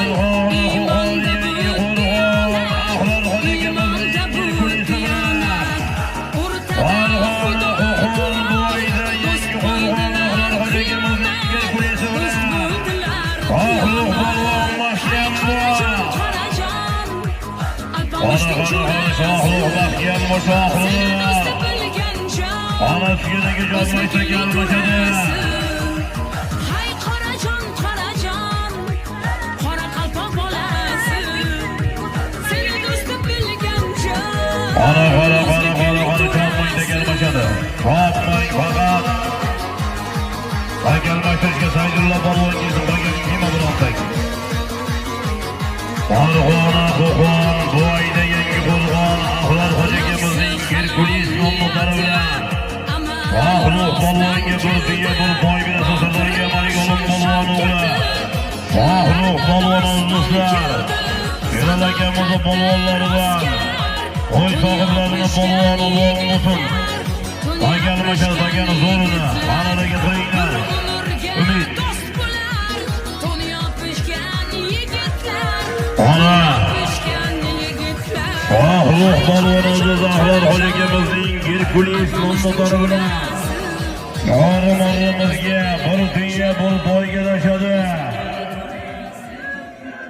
Qo'rg'on, Iymonda yangi bu Qo'rg'on, diyonat, Ahlor iymonda xo'jakamizning bu Gerkulesi bilan. diyonat. O'rtada Farg'ona Xudo Qo'qon guvoh, bu oyda do'st yangi Qo'rg'on, bo'ldilar Ahlor xo'jakamizning xiyomat, Gerkulesi do'st bilan. bo'ldilar Oxluq qiyomat. polvon Hay mahkam Qorajon, bu. Qorajon, Qora Alpomishning qora qora jo'rasi. shohluq mahkam bu Seni do'st shohluq. bilgan jon, Ana tugidagi jonmaysa o'zbekning kalmashadi. to'rasi. Hay Qorajon, Qorajon, Qoraqalpoq bolasi. Seni do'st bilgan jon, Qora qora qora qora o'zbekning qora chopmangda to'rasi. kalmashadi. Chopmang faqat. Haykalmashtirishga Saydulla polvon kelsin, birga kema bilan. Farg'ona Qo'qon bu oyda yangi Qo'rg'on, Ahlor xo'jakamizning Gerkules nomlari bilan. Shohruh polvonga bir tuya, bir toy berasa, Sirdaryo Malik Olim polvon o'g'li. Shohruh polvon, do'stlar. Hilol akamizni polvonlaridan. Qo'y sohiblarini polvoni ulug' bo'lsin. Haykalmashadi, takani zo'rini. Ma'nodagi qo'yinglar. Umid. Do'st bo'lar, to'n yopishgan yigitlar. Ona. Yopishgan yigitlar. Shohruh polvon o'zi Ahlor xo'jakamizning Gerkules nomlari bilan. Yorim oldimizga bir tuya, bir toyga tashadi.